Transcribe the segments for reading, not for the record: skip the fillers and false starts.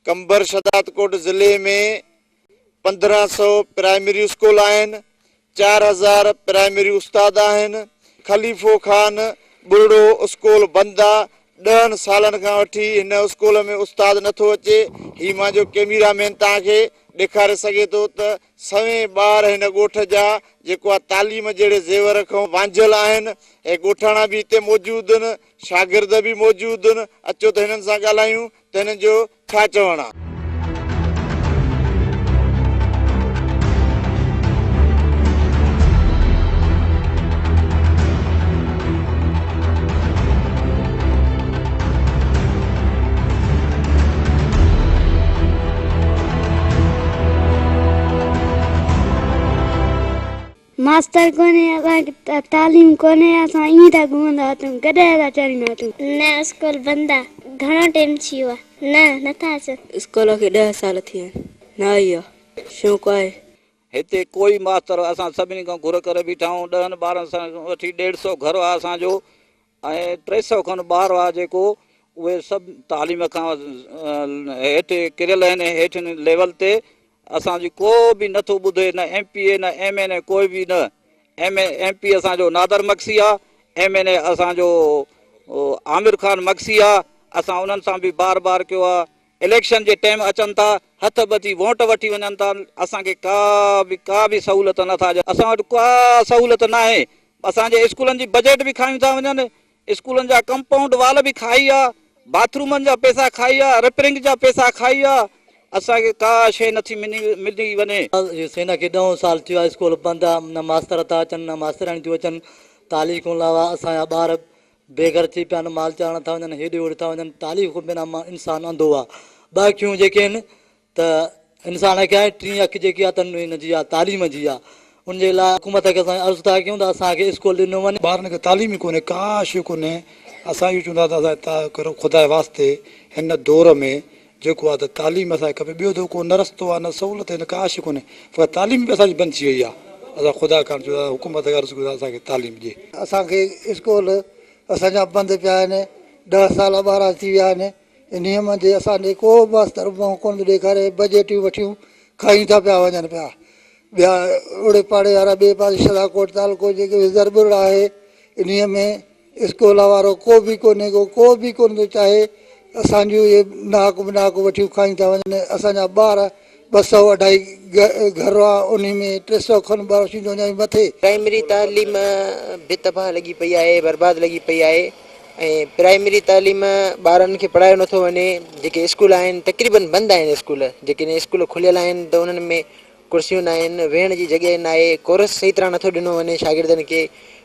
قمبر شھدادڪوٽ ضلعي ۾ 1500 primary school آهن، 4000 primary استاد آهن، خليفو خان ٻرڙو اسڪول بند آ، 10 سالن کان وٺي هن اسڪول ۾ استاد نٿو اچي، هي مانجو ڪيميرا مين توهان کي ڏيکاري سگهي ٿو ته سوين ٻار هن ڳوٺ جا جيڪو آ تعليم جهڙي زيور کان وانجهيل آهن، هي ڳوٺاڻا به هتي موجود آهن، شاگرد به موجود آهن، اچو ته هنن سان ڳالهايون ته هنن جو ڇا چوڻ آ. ماستر ڪونهي اسان کي تعليم ڪونهي اسان ائين ٿا گهمندا وتون گڏهه ٿا چاريندا وتون. نه اسڪول بند آ گهڻو ٽيم ٿي ويو آ نه نٿا اچن. اسڪول کي 10 سال ٿي ويا آهن نه آئي آ شوق آهي. هتي ڪوئي ماستر اسان سڀني کان گهر ڪري بيٺا آهيون 10 ٻارن سان وٺي 150 گهر آ اسان جو ۽ 300 کن ٻار آ جيڪو اهي سڀ تعليم کان هيٺ ڪريل آهن هيٺين ليول تي اسان جي ڪو به نٿو ٻڌي نه ايم پي اي نه ايم اين اي ڪوئي به نه ايم ايم پي اسان جو نادر مگسي آ ايم اين اي اسان جو عامر خان مگسي آ اسان انهن سان به بار بار ڪيو آ اليڪشن جي ٽيم اچن ٿا هٿ ٻڌي ووٽ وٺي وڃن ٿا اسان کي ڪا به ڪا به سهولت نٿا ڏين اسان وٽ ڪا سهولت ناهي اسان جي اسڪولن جي بجيٽ به کايون ٿا وڃن اسڪولن جا ڪمپائونڊ وال به کائي آ، باٿرومن جا پئسا کائي آ، رپيرنگ جا پئسا کائي آ، اسان کي ڪا شيء نٿي ملي وڃي. سين کي 10 سال ٿيو آ اسڪول بند آ نه ماستر ٿا اچن نه ماسترياڻيون ٿيون اچن تعليم کان علاوه اسان جا ٻار بي گهر ٿي پيا آهن مال چارڻ ٿا وڃن هيڏي هوڏي ٿا وڃن تعليم کان بنا انسان انڌو آ ٻه اکيون جيڪي آهن ته انسان کي آهي ٽين اک جيڪي آهي ته ان جي آهي تعليم جي آهي ان جي لاء حڪومت کي اسان عرض ٿا ڪيون ته اسان کي اسڪول ڏنو وڃي. ٻارن کي تعليم ئي ڪونهي ڪا شيء ڪونهي اسان اهو چوندا ته اسان کي خدا جي واسطي هن دور ۾ جيڪو آهي ته تعليم اسان کي کپي ٻيو ته ڪو نه رستو آهي نه سهولت آهي نه ڪا شيء ڪونهي فقط تعليم به اسان جي بند ٿي وئي آهي اسان خدا کان چوندا حڪومت کي عرض ڪيون ٿا اسان کي تعليم ڏي. اسان کي اسڪول اسان جا بند پيا آهن 10 سال 12 ٿي ويا آهن انهيء منجهه اسان ڏي ڪو به ماستر منهن ڪونه ٿو ڏيکاري، بجيٽيون وٺيون کائين ٿا پيا وڃن پيا. ٻيا اوڙي پاڙي وارا ٻئي پاسي شهدادڪوٽ تعلقو جيڪي وزر ٻرڙا آهي، انهيء ۾ اسڪول وارو ڪو به ڪونهي ڪو، ڪو به ڪونه ٿو چاهي. اسان جون اهي ناڪ بناڪ وٺيون کائين ٿا وڃن. اسان جا ٻار 200 اڍائي گهر آ، انهي ۾ 300 کن ٻار ٿيندو اڃا به مٿي. پرائمري تعليم به تباهه لڳي پئي آهي، برباد لڳي پئي آهي ۽ پرائمري تعليم ٻارن کي پڙهايو نٿو وڃي، جيڪي اسڪول آهن تقريبن بند آهن اسڪول، جيڪڏهن اسڪول کليل آهن ته انهن ۾ ڪرسيون ناهن، ويهڻ جي جڳهه ناهي، ڪورس صحيح طرح نٿو ڏنو وڃي شاگردن کي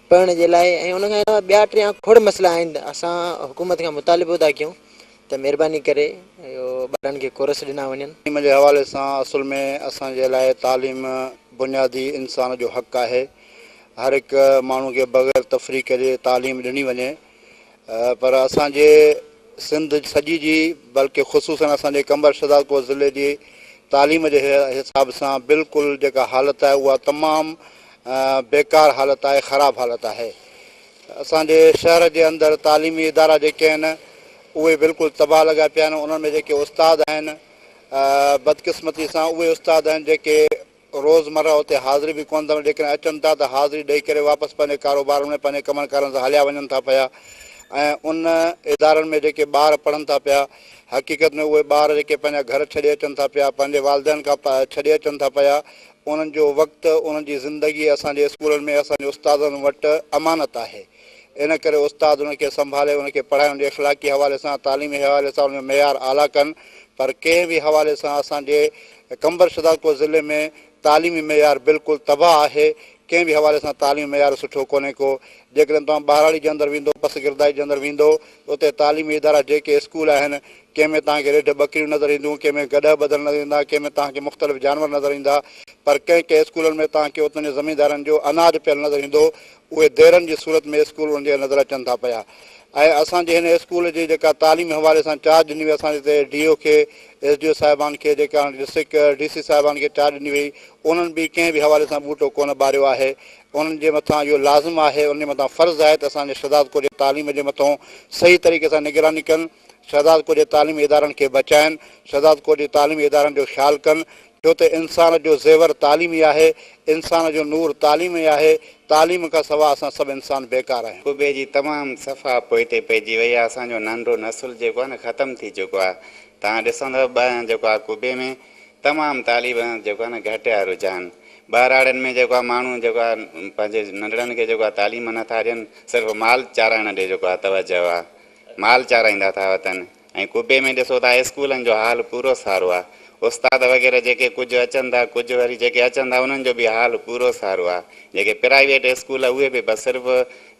پڙهڻ جي لاء ۽ ان کان علاوه ٻيا ٽيان کوڙ مسئلا آهن، اسان حڪومت کان مطالبو ٿا ڪيون ته مهرباني ڪري اهو ٻارن کي ڪورس ڏنا وڃن. تعليم جي حوالي سان اصل ۾ اسان جي لاء تعليم بنيادي انسان جو حق آهي. هر هڪ ماڻهو کي بغير تفريق جي تعليم ڏني وڃي پر اسان جي سنڌ سڄي جي بلڪه خصوصن اسان جي قمبر شهدادڪوٽ ضلعي جي تعليم جي حساب سان بلڪل جيڪا حالت آهي اها تمام بيڪار حالت آهي خراب حالت آهي. اسان جي شهر جي اندر تعليمي ادارا جيڪي آهن اهي بلڪل تباهه لڳا پيا آهن انهن ۾ جيڪي استاد آهن بدقسمتي سان اهي استاد آهن جيڪي روزمره اتي حاضري به ڪونه ٿا جيڪڏهن اچن ٿا ته حاضري ڏئي ڪري واپس پنهنجي ڪاروبارن ۾ پنهنجي ڪمن ڪارن سان هليا وڃن ٿا پيا ۽ ان ادارن ۾ جيڪي ٻار پڙهن ٿا پيا حقيقت ۾ اهي ٻار جيڪي پنهنجا گهر ڇڏي اچن ٿا پيا پنهنجي والدين کان ڇڏي اچن ٿا پيا انهن جو وقت، انهن جي زندگي اسان جي اسڪولن ۾ اسان جي استادن وٽ امانت آهي. ان ڪري استاد ان کي سنڀالي، ان کي پڙهائي، ان جي اخلاقي حوالي سان، تعليمي حوالي سان ان جو معيار اعليٰ ڪن. پر ڪنهن به حوالي سان اسان جي قمبر شهدادڪوٽ ضلعي ۾ تعليمي معيار بلڪل تباهه آهي. ڪنهن به حوالي سان تعليمي معيار سٺو ڪونهي ڪو. جيڪڏهن توهان ٻهراڙي جي اندر ويندو، پسگردائي جي اندر ويندو ته اتي تعليمي ادارا جيڪي اسڪول آهن، ڪنهن ۾ توهان کي رڍ ٻڪريون نظر اينديون، ڪنهن ۾ گڏهه ٻڌل نظر ايندا، ڪنهن ۾ توهان کي مختلف جانور نظر ايندا، پر ڪنهن ڪنهن اسڪولن ۾ توهان کي اتان جي زميندارن جو اناج پيل نظر ايندو، اهي ديرن جي صورت ۾ اسڪول انهن جي نظر اچن ٿا پيا ۽ اسان جي هن اسڪول جي جيڪا تعليمي حوالي سان چارج ڏني وئي اسان جي هتي ڊي او کي، ايس ڊي او صاحبان کي جيڪا ڊسٽرڪٽ ڊي سي صاحبان کي چارج ڏني وئي انهن به ڪنهن به حوالي سان ٻوٽو ڪونه ٻاريو آهي انهن جي مٿان اهو لازم آهي انهن جي مٿان فرض آهي ته اسان جي شهدادڪوٽ جي تعليم جي مٿان صحيح طريقي سان نگراني ڪن. شهدادڪوٽ جي تعليمي ادارن کي بچائن، شهدادڪوٽ جي تعليمي ادارن جو خيال ڪن، ڇو ته انسان جو زيور تعليم ئي آهي، انسان جو نور تعليم ئي آهي، تعليم کان سوا اسان سڀ انسان بيڪار آهيون. قبي جي تمام صفا پوئتي پئجي وئي آهي اسان جو ننڍو نسل جيڪو آهي نه ختم ٿي چڪو آهي توهان ڏسندؤ جيڪو آهي قبي ۾ تمام تعليم جيڪو آهي نه گهٽ آهي رجحان ٻهراڙين ۾ جيڪو آهي ماڻهو جيڪو آهي پنهنجي ننڍڙن کي جيڪو آهي تعليم نه ٿا ڏين صرف مال چارائڻ ڏي جيڪو آهي توجه آهي مال چارائيندا ٿا وتن ۽ قبي ۾ ڏسو ٿا اسڪولن جو حال پورو سارو آ استاد وغيره جيڪي ڪجهه اچن ٿا ڪجهه وري جيڪي اچن ٿا انهن جو به حال پورو سارو آ جيڪي پرائيويٽ اسڪول اهي به بس صرف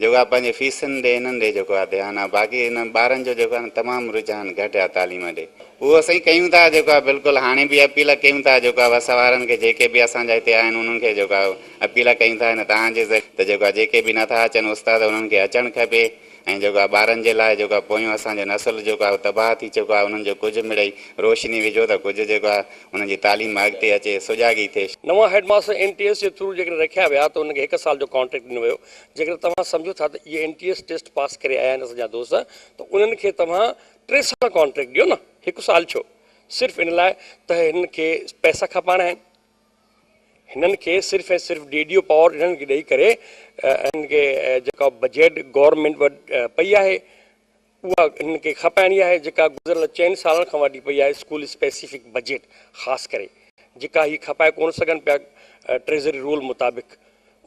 جيڪو آ پنهنجي فيسن ڏي انهن ڏي جيڪو آ ڌيان آ باقي انهن ٻارن جو جيڪو آ نه تمام رجحان گهٽ آ تعليم ڏي. اهو سائين ڪيون ٿا جيڪو آ بلڪل هاڻي به اپيل ڪيون ٿا جيڪو آ وس وارن کي جيڪي به اسان جا هتي آهن انهن کي جيڪو آ اپيل ڪيون ٿا هن توهان جي ذريعي ته جيڪو آ جيڪي به نٿا اچن استاد انهن کي اچڻ کپي ۽ جيڪو آ ٻارن جي لاء جيڪو آ پويون اسان جو نسل جيڪو آ تباهه ٿي چڪو آ انهن جو ڪجهه مڙئي روشني وجهو ته ڪجهه جيڪو آ انهن جي تعليم اڳتي اچي سجاڳي ٿئي. نوان head master N T S جي ٿرو جيڪڏهن رکيا ويا ته انهن کي هڪ سال جو ڪانٽريڪٽ ڏنو ويو جيڪڏهن توهان سمجهو ٿا ته اهي N T S test pass ڪري آيا آهن اسان جا دوست ته انهن کي توهان ٽي سال ڪانٽريڪٽ ڏيو نه هڪ سال ڇو صرف ان لاء ته هنن کي پئسا کپائڻا آهن. هنن کي صرف ۽ صرف ڊي ڊي او پاور هنن کي ڏئي ڪري هنن کي جيڪا بجيٽ گورنمينٽ وٽ پئي آهي اها هنن کي کپائڻي آهي جيڪا گذريل چئن سالن کان وٺي پئي آهي اسڪول اسپيسيفڪ بجيٽ خاص ڪري جيڪا هي کپائي ڪونه سگهن پيا ٽريزري رول مطابق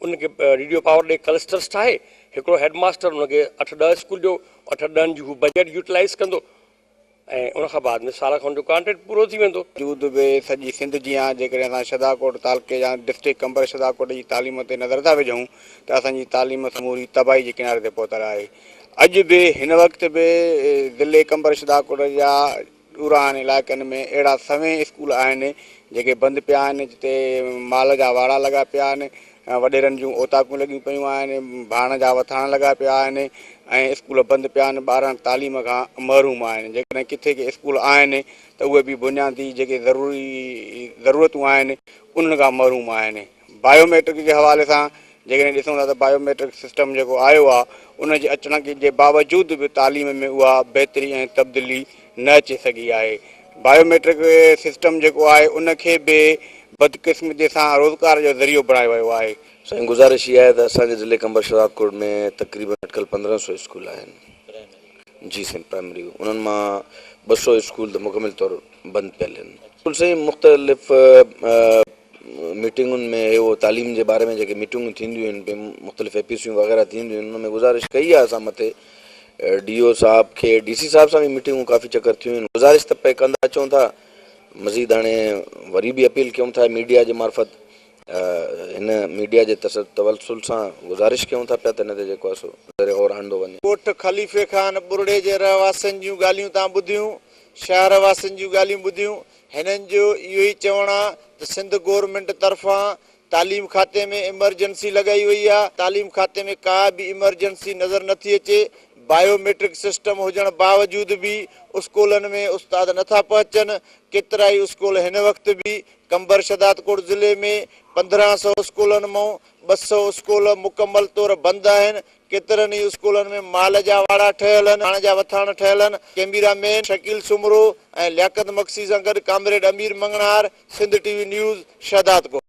ان کي ڊي ڊي او پاور ڏئي ڪلسٽرس ٺاهي هڪڙو هيڊ ماستر ان کي اٺ ڏهه اسڪول ڏيو اٺ ڏهن جي هو بجيٽ يوٽيلائز ڪندو ۽ ان کان بعد ۾ سال کن جو ڪانٽريڪٽ پورو ٿي ويندو. وجود به سڄي سنڌ جيان جيڪڏهن اسان شهدادڪوٽ تعلقي يا ڊسٽرڪٽ قمبر شهدادڪوٽ جي تعليم تي نظر ٿا وجهون ته اسان جي تعليم سموري تباهي جي ڪناري تي پهتل آهي. اڄ به هن وقت به ضلعي قمبر شهدادڪوٽ جا ڏورانهن علائقن ۾ اهڙا سوين اسڪول آهن جيڪي بند پيا آهن جتي مال جا واڙا لڳا پيا آهن وڏيرن جون اوطاقون لڳيون پيون آهن، ڀاڻ جا وٿاڻ لڳا پيا آهن ۽ اسڪول بند پيا آهن، ٻارڙا تعليم کان محروم آهن، جيڪڏهن ڪٿي ڪي اسڪول آهن ته اهي به بنيادي جيڪي ضروري ضرورتون آهن انهن کان محروم آهن. بايو ميٽرڪ جي حوالي سان جيڪڏهن ڏسون ٿا ته بايو ميٽرڪ سسٽم جيڪو آيو آهي ان جي اچڻ جي باوجود به تعليم ۾ اها بهتري ۽ تبديلي نه اچي سگهي آهي. بايو ميٽرڪ سسٽم جيڪو آهي ان کي به بدقسمتي سان روزگار جو ذريعو بڻايو ويو آهي. سائين گذارش اها آهي ته اسان جي ضلعي قمبر شهدادڪوٽ ۾ تقريبن اٽڪل 1500 اسڪول آهن جي سائين پرائمري انهن مان 200 اسڪول ته مڪمل طور بند پيل آهن. اسڪول سائين مختلف ميٽنگن ۾ اهو تعليم جي باري ۾ جيڪي ميٽنگون ٿينديون آهن پي مختلف اي پي سيون وغيره ٿينديون آهن ان ۾ گذارش ڪئي آهي اسان مٿي ڊي او صاحب کي ڊي سي صاحب سان به ميٽنگون ڪافي چڪر ٿيون آهن گذارش ته پئي ڪندا اچون ٿا مزيد هاڻي وري به اپيل ڪيون ٿا ميڊيا جي معرفت هن ميڊيا جي توسل سان گذارش ڪيون ٿا پيا ته هن تي جيڪو آهي سو زير غور آندو وڃي. ڳوٺ خليفي خان ٻرڙي جي رهواسين جون ڳالهيون تان ٻڌيون، شهر واسين جون ڳالهيون ٻڌيون، هنن جو اهو ئي چوڻ آ ته سنڌ گورنمينٽ طرفان تعليم کاتي ۾ ايمرجنسي لڳائي وئي آ، تعليم کاتي ۾ ڪا به ايمرجنسي نظر نٿي اچي، بايو ميٽرڪ سسٽم هجڻ باوجود به اسڪولن ۾ استاد نٿا پهچن، ڪيترائي اسڪول هن وقت به قمبر شهدادڪوٽ ضلعي ۾ 1500 اسڪولن مئون 200 اسڪول مڪمل طور بند آهن، ڪيترن ئي اسڪولن ۾ مال جا واڙا ٺهيل آهن، ڀاڻ جا وٿاڻ ٺهيل آهن، ڪئميرا مين شڪيل سومرو ۽ لياقت مگسي سان گڏ comrade Amir Manganhar, Sindh T V news, Shahdadkot.